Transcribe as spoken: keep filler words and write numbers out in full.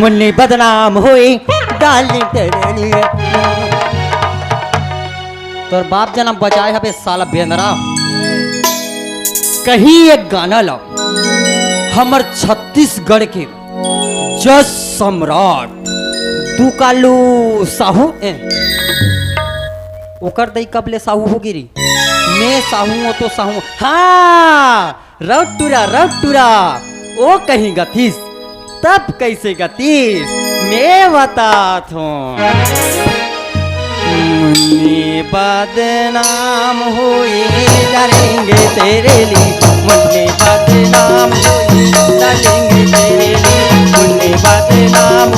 मुन्नी बदनाम होई डार्लिंग तेरे लिए। तोर बाप जनम बचाए हबे साला बेंदरा। कहीं एक गाना ला हमर छत्तीसगढ़ के जस सम्राट दुकालू साहू ए, ओकर दई कब ले साहू हो गिरी? मैं साहू हो तो साहू। हाँ, रउटुरा रउटुरा ओ कहीं गतिस, तब कैसे गतिस मैं बतात हूँ। मुन्नी बदनाम हुई डरेंगे तेरे लिए, मुन्नी बदनाम हुई डरेंगे तेरे लिए, मुन्नी बदनाम